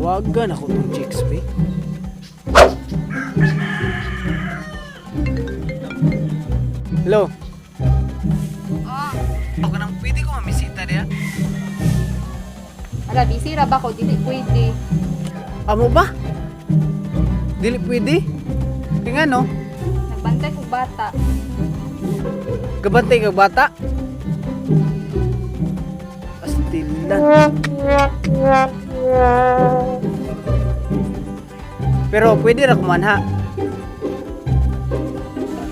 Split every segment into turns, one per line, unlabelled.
Tawagan ako tong chicks, be. Hello.
Ah,
Ako nang pwede ko mamisita niya.
ala, busy ra ba ko? Dili pwede.
Amo ba? Dili pwede? Kaya nga no,
Nagbantay kog bata.
gabantay kag bata. Astilan. Pero pwede ra kumanha.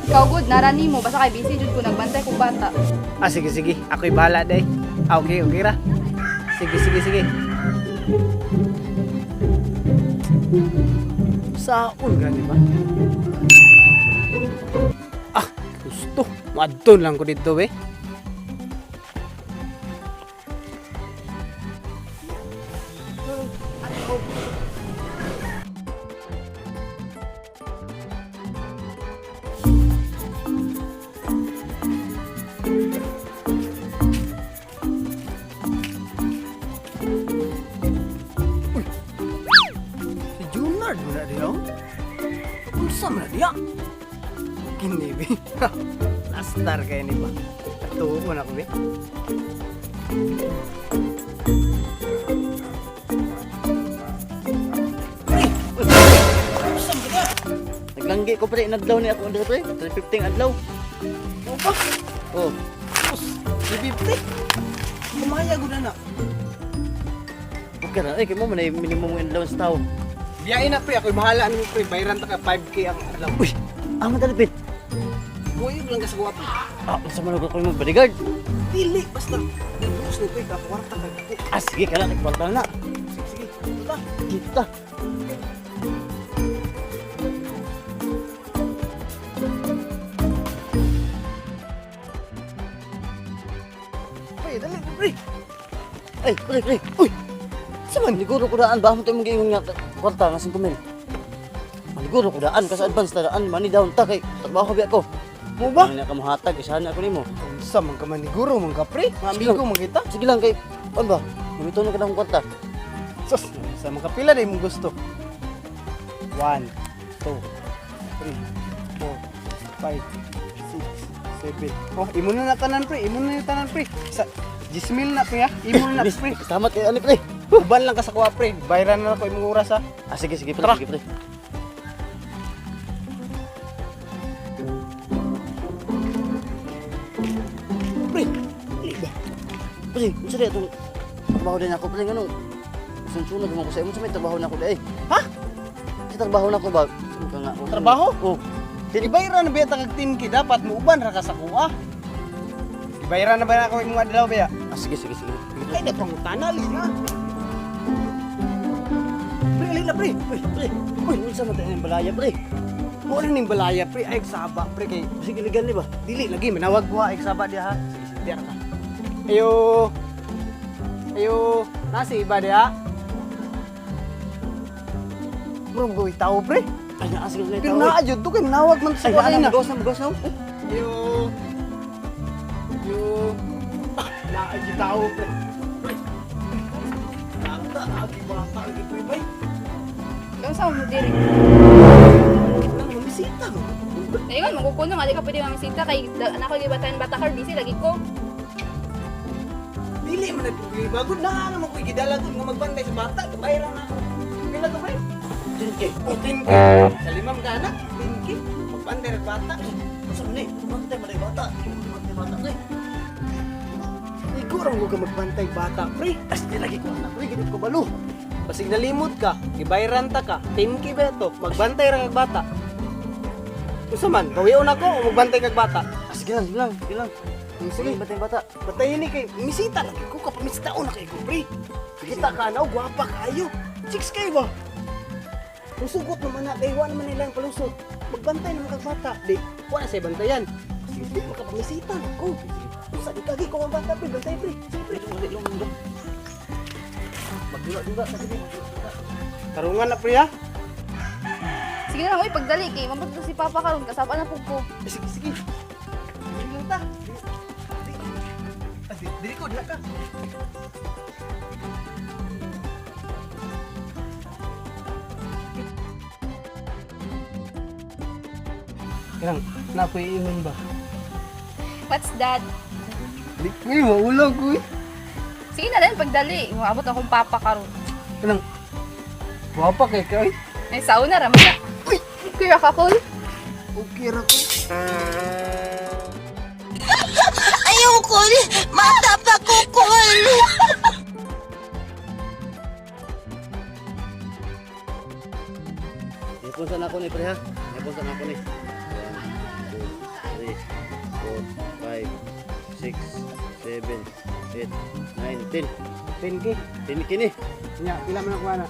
Ikaw good, nara nimo basta kay busy jud ko nagbantay kog bata.
Ah, sige, sige. Ako'y bahala, day. Ah, okay, okay ra. Sige, sige, sige. Saon gani ba? Ah, gusto. Madton lang ko dito, eh. Si Junard mo na diya. Unsa man na diya? Kini bi. Lastar kayo ni ba? Atuo mo na ko bi.
Naglanggi ko pre, inadlaw ni ako pre. 350 ang adlaw.
O ba?
Oh,
Sus, 350. Kumaya gud na.
okay ra eh kay mo man ay minimum ang adlaw sa tao.
Biyain na pre, ako'y bahala nimo pre. Bayaran ta ka 5K ang adlaw.
Uy, ang madalipit.
Kuyog lang ka sa guwapo.
Ah, unsa man ko mo bodyguard?
Dili basta. Ibus ni pre ka kwarta ka.
Ah, sige kala kay kwarta na.
Sige, sige. Tuta.
Kita.
Pre, dali pre.
Ay, pre, pre. Uy. Sa man liguro ko daan ba mo tayo mong nga kwarta nga 5,000. Maliguro ko daan kasi advance ta daan money down ta kay trabaho biya ko.
Mo ba?
Ang ka mohatag isahan ako nimo.
Unsa man ka maniguro man ka pre? Mga amigo man kita.
Sige lang kay ano ba? Gamiton na ka ng kwarta.
Sus, sa mga pila na imong gusto. 1, 2, 3, 4, 5, 6, 7. Oh, imo na na tanan pre, imo na na tanan pre. Sa 10,000 na pre ha. Imo na na pre.
Salamat kay ani pre.
Uban lang ka sa kuha pre. Bayaran na lang ko imong oras ha.
Ah, sige sige pre,
Tara.
sige pre.
Pre, dili ba?
Pre, unsa di atong trabaho din ako pre nganong sunsunog mo ko sa imo sa may trabaho na ako di ay.
Ha?
Sa trabaho na ako ba? Saan ka nga?
Trabaho?
Oh,
Ibayaran na ba kag 10K dapat muuban ra ka sa kuha. Ibayaran na ba na ako imong adlaw ba?
ah, sige sige sige. Sige, pre.
Kay na pangutana na. Pre, alin na pre.
Uy, pre. Uy, unsa man tayo ng balaya pre?
Mo na ning balaya pre, ay saba pre kay
Sige legal ni ba?
dili lagi manawag ko ha, ay saba diha ha. Sige sige, diha ka. Ayo. Ayo, nasi iba diha. Murong gawin tao pre.
Ay, naa sige na
Pero naa jud to kay manawag man sa
Ay,
kuha
naa
na.
na, gos na, gos na.
Ayo. Ayo. Ah, naa jud tao pre. Pre. Bata, agi bata lagi pre bay.
Unsa mo diri?
Nang mamisita mo.
Ngayon, magkukuno nga di ka pwede mamisita kay anak ko gibatayan bata karon busy lagi ko.
Dili man nagproblema gud na naman ko'y gidala gud nga magbantay sa bata, kabayaran na ako. Pila to pre?
10K.
O 10K. Sa limang ka anak, 10K. Magbantay ra bata.
Unsa man ni? Bantay man bata. Bantay bata pre.
Iguro ko ka magbantay bata pre.
As di lagi ko anak pre, gid ko balo.
Basig nalimot ka, gibayaran ta ka, 10K ba to? Magbantay ra kag bata. Usa man, bawion ako o magbantay kag bata.
Ah, sige lang, sige lang, sige lang.
Sige,
Sige, bantay bata.
Batayin ni kay misita lagi ko kapamisita na kay ko pre. Kita ka na, gwapa kayo. Chicks kayo ba? Musugot naman na kay wa naman nila ang palusot. Magbantay naman kag bata. Di, wa na say bantayan. Sige, di makapamisita na ko. Usa di kagi ko ang bata pre, bantay pre. Sige pre.
Magdula-dula sa gabi.
Tarungan na pre ha.
Sige na lang, uy, pagdali kay mabot si Papa karon kasaba na pud ko.
Eh, sige, sige. Dili lang ta. Dili. Ah, dili ko, dili ka. Kanang, na ko iingon ba?
What's that?
Di ko eh, maulaw ko eh.
Sige na lang, pagdali. Maabot akong papa karon.
Kanang, gwapa kay kay.
Ay, sauna ra man na.
Uy!
Kuya ka, cool?
Okay ra ko.
Ayaw ko. Mata pa ko, Kol.
Ipon sana ako ni pre ha. Ipon sana ako ni. 1, 2, 3, 4, 5, 6, 7, 8, 9, 10.
10K.
10 kini.
Nya, pila man ako ana?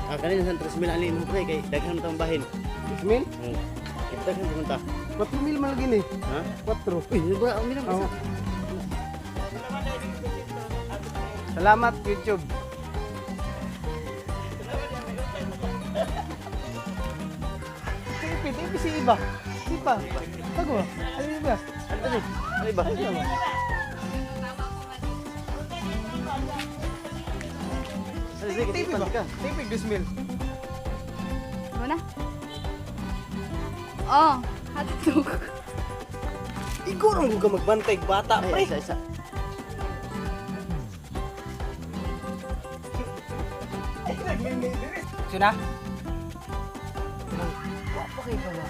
Ah, kanina sa 3,000 ani mo pre kay daghan tong bahin.
6,000?
Daghan man ta.
4,000 man lagi ni.
Ha?
4.
Uy, ba ang minang
Oo. Salamat YouTube. Tipi, tipi si Iba. Iba. Tago. Ano iba?
Ano ni? Ano ba?
Ano ba?
Sige,
Tipi
tipan
ba?
ka.
Tipi 2,000.
Ano na? Oh, hotdog.
Igor ang ka magbantay bata,
Ay,
pre.
isa isa.
Sina? Wapa kay ka ba?